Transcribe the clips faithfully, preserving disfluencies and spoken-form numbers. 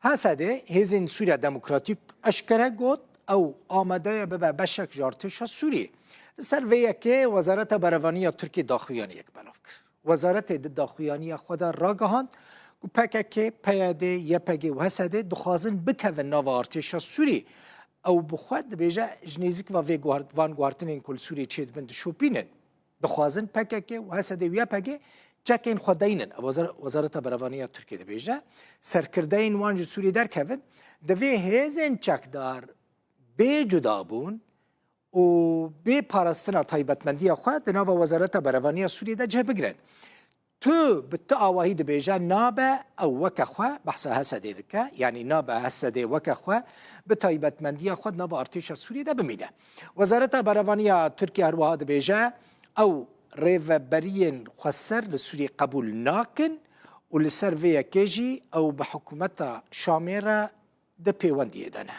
H S D, Hêzên Sûriya Demokratîk eşkere got, ew amade ye bibe beşek ji artêşa Sûriyê. Li ser vê yekê Wezareta Berevanî ya Tirkiyê daxuyaniyek belav kir. Wezaretê di daxuyaniya xwe de ragihand ku P K K, P Y D, Y P G û H S D dixwazin bikevin nava artêşa Sûriyê. Ew bi xwe dibêje, ji nêzîk ve vê guhart-, van guhartinên ku li Sûriyê çêdibin dişopînin. Dixwazin P K K û H S D û Y P G çekên xwe deynin. Ev wezar-, Wezareta Berevanî ya Tirkiyê dibêje, serkirdeyên wan ji Sûriyê derkevin. Divê hêzên çekdar bê cudabûn û bê parastina taybetmendiya xwe di nava Wezareta Berevanî ya Sûriyê de cih bigirin. Tu bi tu awahî dibêje nabe ew weke xwe, behsa H S D dike, yanî nabe H S D weke xwe bi taybetmendiya xwe di nava artêşa Sûriyê de bimîne. Wezareta Berevanî ya Tirkiye her wiha dibêje, ew rêveberiyên xweser li Sûriyê qebûl nakin û li ser vê yekê jî ew bi hikûmeta Şamê re di pêwendiyê de ne.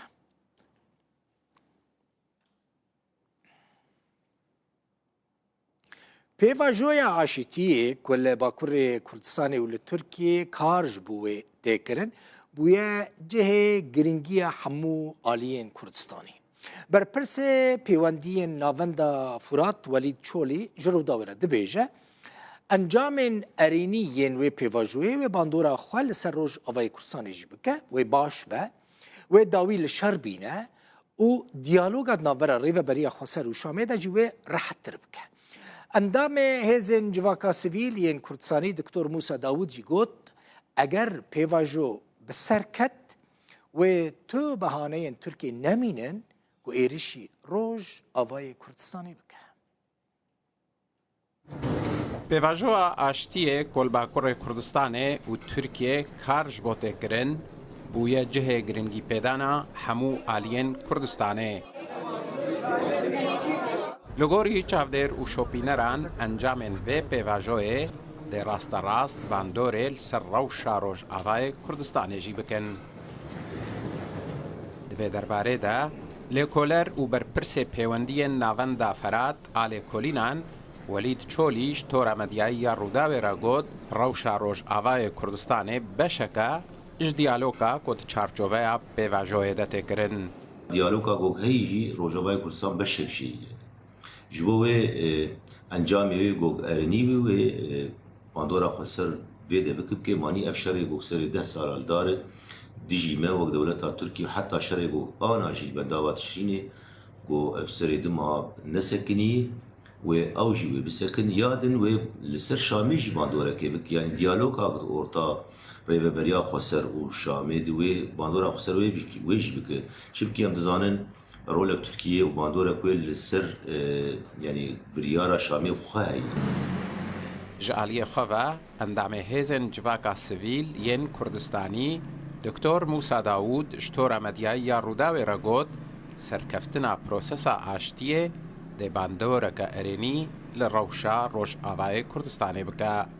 Pêvajoya aşîtiyê ku li Bakurê Kurdistanê û li Tirkiyê kar ji bo wê tê kirin, bûye cihê girîngiya hemû aliyên Kurdistanê. Berpirsê pêwendiyên Navenda Furat Welîd Çolî ji Rûdawê re dibêje, encamên erênî yên wê pêvajoyê wê bandora xwe li ser Rojavayê Kurdistanê jî bike, wê baş be, wê dawî li şer bîne û diyaloga di navbera Rêveberiya Xweser û Şamê de jî wê rehettir bike. Endamê Hêzên Civaka Sivîl yên Kurdistanî Doktor Mûsa Dawûd jî got, eger pêvajo bi ser ket, wê tu behaneyên Tirkiyê nemînin ku êrişî Rojavayê Kurdistanê bike. Pêvajoya aştiyê ku li Bakurê Kurdistanê û Tirkiyê kar ji bo tê kirin, bûye cihê girîngîpêdana hemû aliyên Kurdistanê. Li gorî çavdêr û şopîneran, encamên vê pêvajoyê dê rasterast bandorê li ser rewşa Rojavayê Kurdistanê jî bikin. Di vê derbarê de, lêkoler û berpirsê pêwendiyên Navenda Ferat a lêkolînan, Welîd Çolî ji tora medyayî ya Rûdawê re got, rewşa Rojavayê Kurdistanê beşek e ji diyaloga ku di çarçoveya pêvajoyê de tê kirin. Diyaloga ku heyî jî Rojavayê Kurdistan beşek jî ye. Ji bo wê, e, encamê wê ku erênî bû, wê, e, bandora xweser vê de bike, bike, manî ev şerê ku serê deh sala li dar e, dijî me wek dewleta Tirkî, heta şerê ku ana jî bendava Tişrînê, ku ev serê dima nesekinî, wê ew jî wê bisekin, ya din wê li ser Şamê jî bandorekê bike, yanî diyaloga di orta Rêveberiya Xweser û Şamê di wê bandora xweser wê bik-, wê jî bike. Çimkî em dizanin, rolek Tirkiyê û bandorek wê li ser, e, yanî biryara Şamê xwe heye. Ji aliyê xwe ve, endamê Hêzên Civaka Sivîl yên Kurdistanî, Doktor Mûsa Dawûd ji tora medyayî ya Rûdawê re got, serkeftina prosesa aştiyê dê bandoreke erênî li rewşa Rojavayê Kurdistanê bike.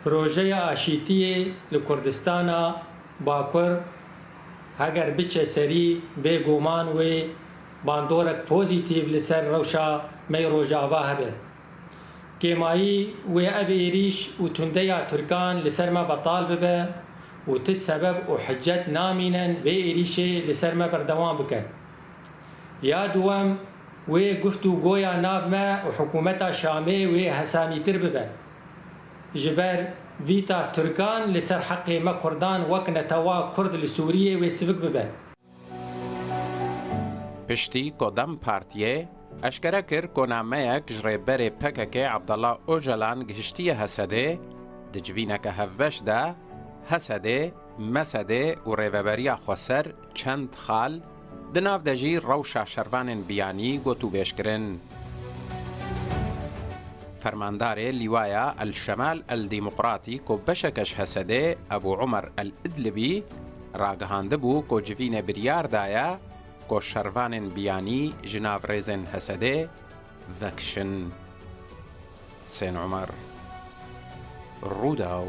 Projeya aşîtiyê li Kurdistana Bakur heger biçe serî, bêguman wê bandorek pozîtîf li ser rewşa me yê Rojava hebe. Kêmayî wê ev êrîş û tundeya Tirkan li ser me betal bibe û ti sebeb û hicet namînin vê êrîşê li ser me berdewam bikin. Ya duwem, wê guftûgoya nav me û hikûmeta Şamê wê hesanîtir bibe. Ji ber vîta Tirkan li ser heqê me Kurdan wek netewa Kurd li Sûriyê wê sivik bibe. Piştî ku DEM Partiyê eşkere kir ku nameyek ji rêberê P K K Abdullah Ocalan gihiştiye H S D'ê, di civîneke hevbeş de H S D'ê, M S D'ê û Rêveberiya Xweser çend xal, di nav de jî rewşa şervanên biyanî gotûbêj kirin. Fermandarê Lîwaya El Şemal El Demokratî ku beşeke ji H S D'ê Ebû Umer El Idlibî ragihandibû ku civînê biryar daye ku şervanên biyanî ji nav rêzên H S D'ê vekişin. Husên Umer, Rûdaw.